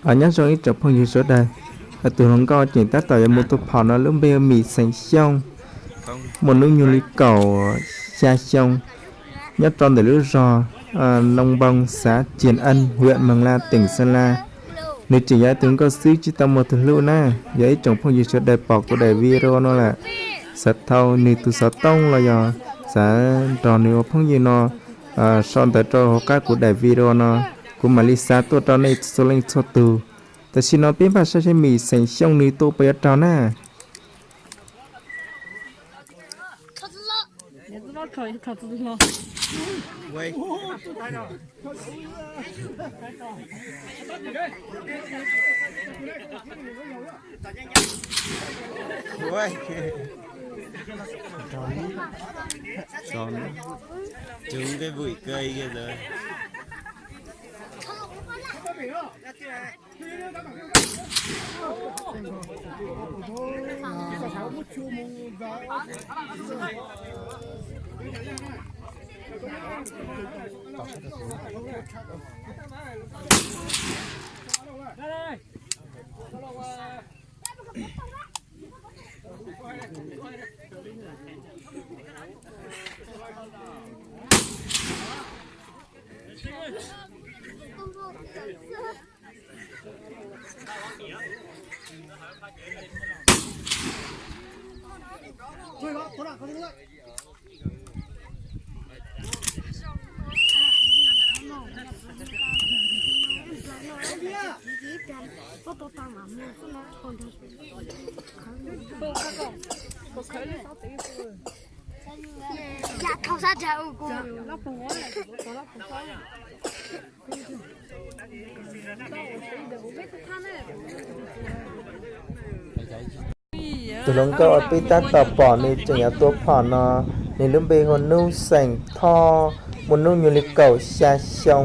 Nyob zoo ib tsoom phooj ywg sawv daws, tus hluas nkauj tseem tab tom yuav mus tua phom no lub npe Mim xeem Xyooj, muaj hnub nyoog li kaum xya xyoo, nyob rau ntawm lub zos Noo Npoo, xav Ciam Ees, hwm Mees Las, teem Xeem Las. Nws tseem yog ib tug nkauj xwb tsis tau muaj tus hlub na. Yog ib tsoom phooj ywg sawv daws pom kuv daim video no lawm, xav tau nws tus xov tooj los yog xav nrog nws ua phooj ywg no, sau ntawv rau hauv qab kuv daim video no, kuv mam li xa tuaj rau nej txhua leej txhua tus. Tam sim no peb npaj saib seb Mim xeem Xyooj nws tua puas yuav raug na. Tus hluas nkauj uas peb tab tom pom nws tseem yuav tua phom no, nws lub npe hu ua Nub xeem Thoj, muaj hnub nyoog li kaum xya xyoo.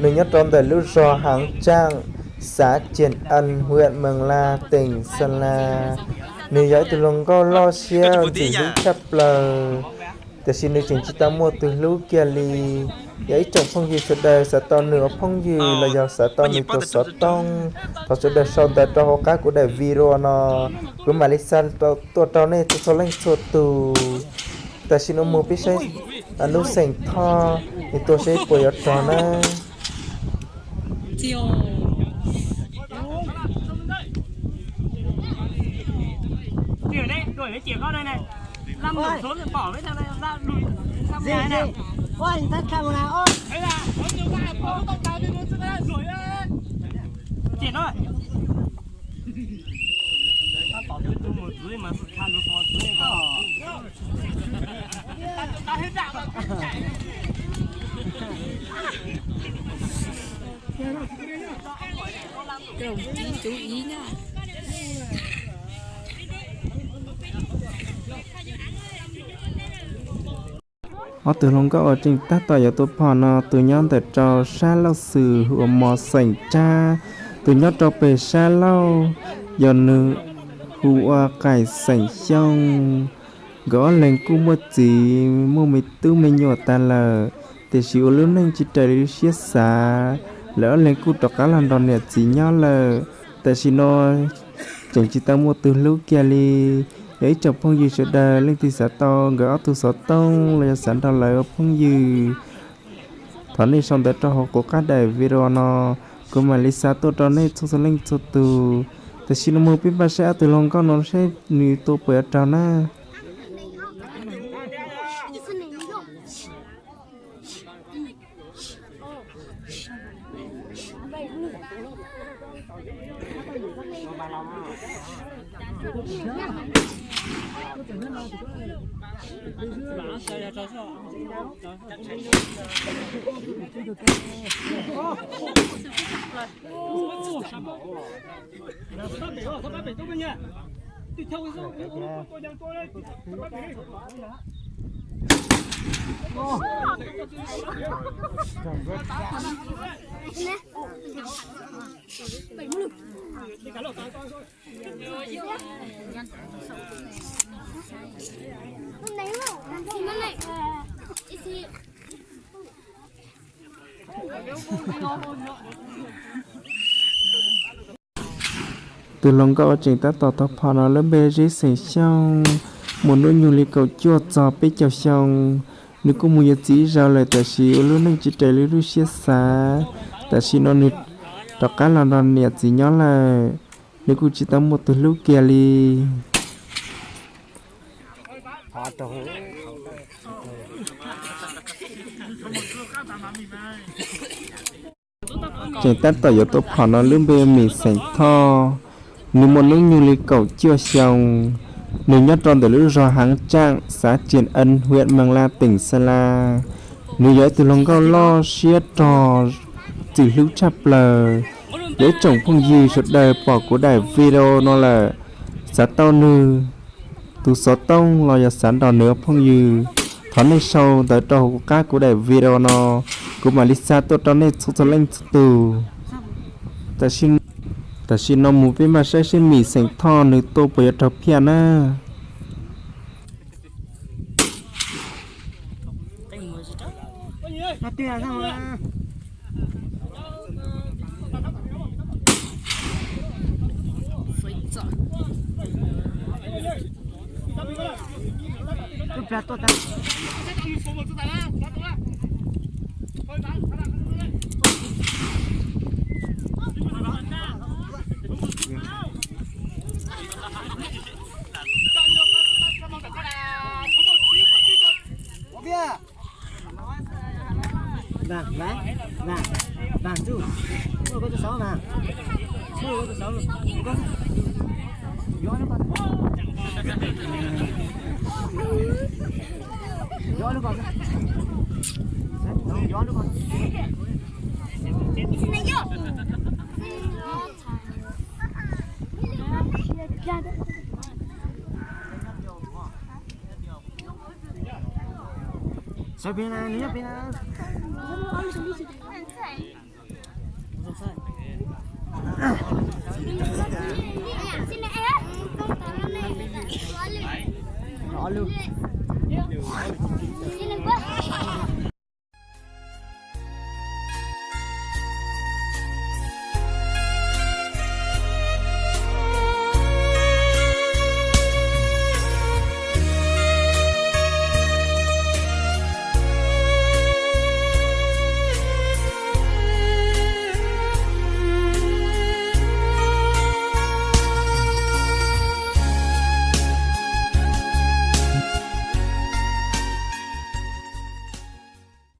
Nws nyob rau ntawm lub zos Haav Tsaaj, xav Ciam Ees, hwm Mees Las, teem Xeem Las. Nws yog ib tug hluas nkauj loj siab ntxim hlub tshaj plaws, tiam sis nws tseem tsis tau muaj tus hlub kiag li. Yog ib tsoom phooj ywg sawv daws xav tau nws ua phooj ywg los yog xav tau nws tus xov tooj, thov sawv daws sau ntawv rau hauv qab kuv daim video no, kuv mam li xa tuaj rau nej txhua leej txhua tus. Tam sim no mus peb saib Nub xeem Thoj nws tua seb puas yuav raug na. Ob tug hluas nkauj uas tseem tab tom yuav tua phom no, tus nyob ntawm rau sab lauj xwm hu ua Mos xeem Tsab, tus nyob rau pem sab laug yog nws hu ua Qaim xeem Xyooj. Nkawd ob leeg kuj muaj txiv muaj me tub me nyuam tas lawm, tiam sis ua lub neej tsis raws li lub siab xav. Lawv ob leeg kuj rov qab los nrog niam txiv nyob lawm, tam sim no tseem tsis tau muaj tus hlub kiag li. Yog ib tsoom phooj ywg sawv daws leej twg xav tau nkawd ob tug xov tooj los yog xav nrog lawv ua phooj ywg, thov nej sau ntawv rau hauv quv qab daim video no, kuv mam li xa tuaj rau nej txhua txhua leej txhua tus. Tam sim no mus peb npaj saib ob tug hluas nkauj no seb nws tua puas yuav raug na. Tus hluas nkauj uas tseem tab tom tau phom no lub npe Zeb xeem Xyooj, muaj hnub nyoog li kaum cuaj txog peb caug xyoo. Nws kuj mus yuav txiv ib zaug lawm, tiam sis ua lub neej tsis raws li lub siab xav. Tam sim no nws rov qab los nrog niam txiv nyob lawm, nws kuj tsis tau muaj tus hlub kiag li. Tseem tab tom yuav tuaj phom no lub npe Mim xeem Thoj. Nws muaj hnub nyoog li kaum cuaj xyoo. Nws nyob rau ntawm lub zos Haav Tsaam, xav Tsias Ees, hwv Mees Las, teem Xas Las. Nws yog ib tug hluas nkauj loj siab rog, txwm hlub tshaj plaws. Yog ib tsoom phooj ywg sawv daws pom kuv daim video no lawm, xav tau nws tus xov tooj los yog xav nrog nws ua phooj ywg, thov nej sau ntawv rau hauv qab kuv daim video no, kuv mam li xa tuaj rau nej txhua txhua leej txhua tus. Tam sim no mus peb mam saib seb Mim xeem Thoj nws tuaj puas yuav raug phiaj na. Vàng, vàng, vàng, vàng chứ. Mua con số sáu mà. Mua con số sáu. Con, gió nó con. Gió nó con. Gió nó con. Sawv pem na, nws nyob pem na.